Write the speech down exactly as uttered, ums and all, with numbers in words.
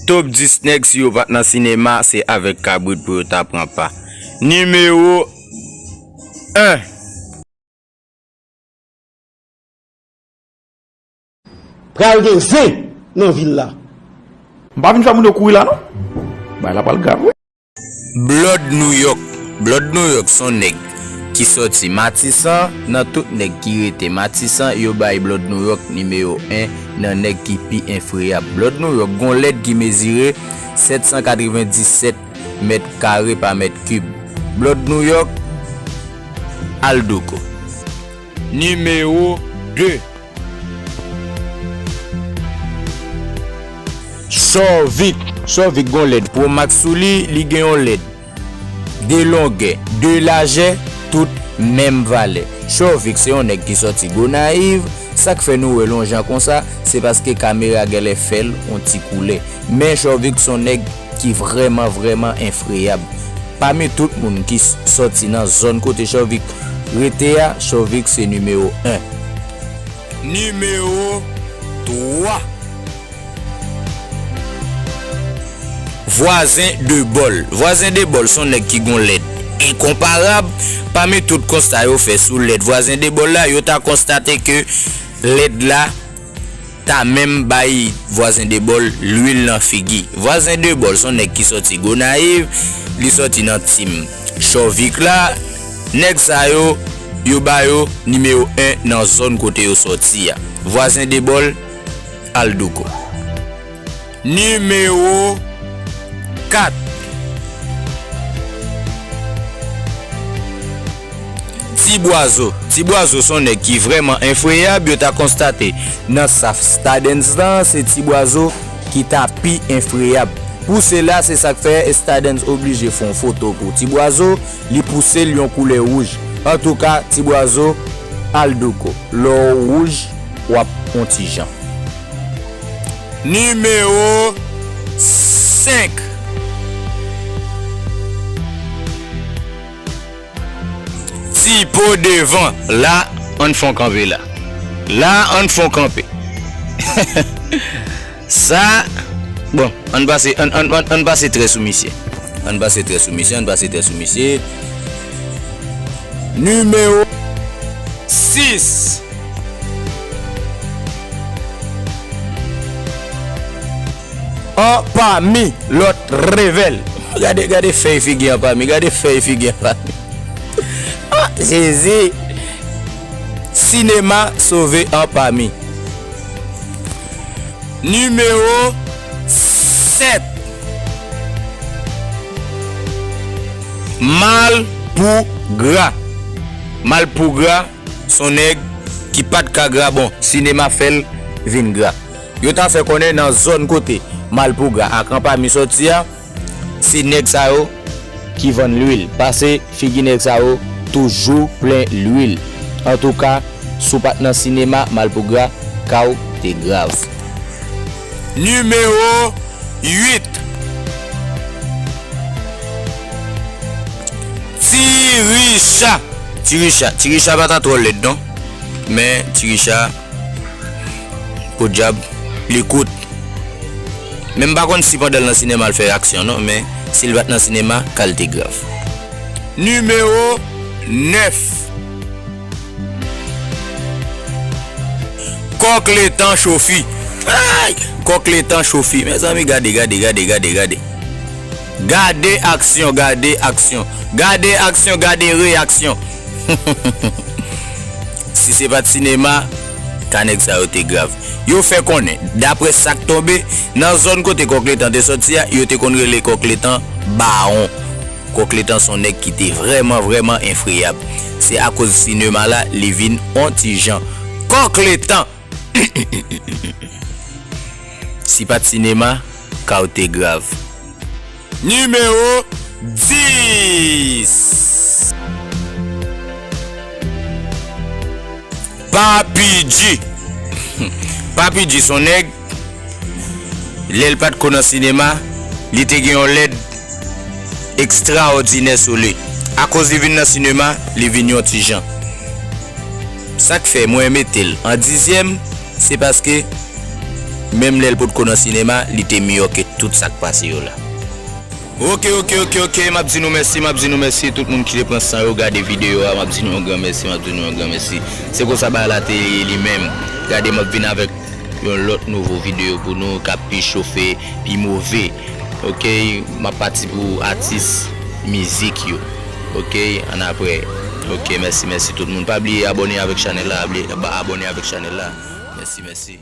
Top dis nèg, si yo pa t nan sinema, se avèk kabrit pou yo ta pran pa. Nimewo en. Pral gen zen nan vil la. M pa vin fè moun yo kouri la non. Bagay la pral grav wi. Blood New York. Blood New York se yon nèg ki sòti Matisan. Nan tout nèg ki rete Matisan, yo bay Blood New York nimewo en nan nèg ki pi enfreyab. Blood New York gon lèd ki mezire sèt san katrevenndisèt mèt kare pa mèt kib. Blood New York, Alduko. Nimewo de. Chòvik. Chòvik gon lèd Pro Max sou li, li gen yon lèd de longè, de lajè, tout menm valè. Chòvik se yon nèg ki sòti Gonayiv, sa k fè nou wè l yon jan konsa, se paske kamera genlè fè l yon ti koulè. Men Chòvik se yon nèg ki vrèman, vrèman enfreyab. Pami tout moun ki s-, sòti nan zòn kote Chòvik rete a, Chòvik se nimewo en. Nimewo twa. Vwazen de bòl. Vwazen de bòl se yon nèg ki gon lèd enkonparab. Pami tout konsta yo fè sou lèd vwazen de bòl la, yo ta konstate ke lèd la ta menm bay vwazen de bòl lwil nan figi. Vwazen de bòl se yon nèg ki sòti Gonayiv, li sòti nan tim Chòvik la. Nèg sa yo, yo ba yo nimewo en nan zòn kote yo sòti a. Vwazen de bòl, Alduko. Nimewo kat. Ti Bwazo. Ti Bwazo se yon nèg ki vrèman enfreyab. Yo ta konstate nan staff Stardens lan, se Ti Bwazo ki ta pi enfreyab. Pou sela, se sa k fè Stardens oblije fè yon foto pou Ti Bwazo, li pouse l yon koulè wouj. Antouka, Ti Bwazo, Alduko, lè w wouj, w ap on ti jan. Nimewo senk. Ti Po Devan. La, ann fè on kanpe la. La, ann fè on kanpe. Sa, bon, ann pase, ann, ann, ann, ann pase trè sou misye. Ann pase trè sou misye, ann pase trè sou misye. Nimewo sis. Anpami lòt revèl. Gade, gade fèy figi Anpami, gade fèy figi Anpami. Ah, Jezi! Sinema sove Anpami. Nimewo sèt. Malpougra. Malpougra se yon nèg ki pa t ka gra, bon, sinema fè l vin gra. Yo ta fè konnen nan zòn kote Malpougra ak Anpami sòti a, se nèg sa yo ki vann lwil, pase figi nèg sa yo toujou plen lwil. Antouka, si w pa t nan sinema, Malpougra, ka w te grav. Nimewo uit. Ti Richa. Ti Richa, Ti Richa pa ta twò lèd non. Men Ti Richa, podyab, li kout. Men m pa konn si pandan l nan sinema l fè aksyon non, men si l pa t nan sinema, ka l te grav. Nimewo nèf. Kòk letan Chofi. Ay! Kòk letan Chofi. Mezanmi, gade, gade, gade, gade, gade. Gade aksyon, gade aksyon. Gade aksyon, gade reyaksyon. Si se pa t sinema, ka nèg sa yo te grav. Yo fè konnen, daprè sa k tonbe, nan zòn kote Kòk Letan te sòti a, yo te konn rele Kòk Letan Bawon. Kòk Letan se yon nèg ki te vrèman, vrèman enfreyab. Se akoz sinema la, li vin on ti jan. Kòk Letan! Si pa t sinema, ka w te grav. Nimewo dis. Papi G. Papi G se yon nèg, lè l pa t ko nan sinema, li te gen yon lèd ekstraòdinè sou li. Akoz li vin nan sinema, li vin yon ti jan. Sa k fè mwen mete l an dizyèm, se paske Menm lè l potko nan sinema, li te miyò ke tout sa k pase yo la. Ok, ok, ok, ok, m ap di nou mèsi, m ap di nou mèsi, tout moun ki te pran san yo gade videyo a, m ap di nou yon gran mèsi, m ap di nou yon gran mèsi. Se konsa bagay la te ye li menm. Gade, m ap vin avèk yon lòt nouvo videyo pou nou, k ap pi chofe, pi move. Ok, m ap pati pou atis mizik yo. Ok, ann apre. Ok, mèsi, mèsi tout moun. Pa bliye abòne avèk chanèl la, abli-, ba-, abòne avèk chanèl la. Mèsi, mèsi.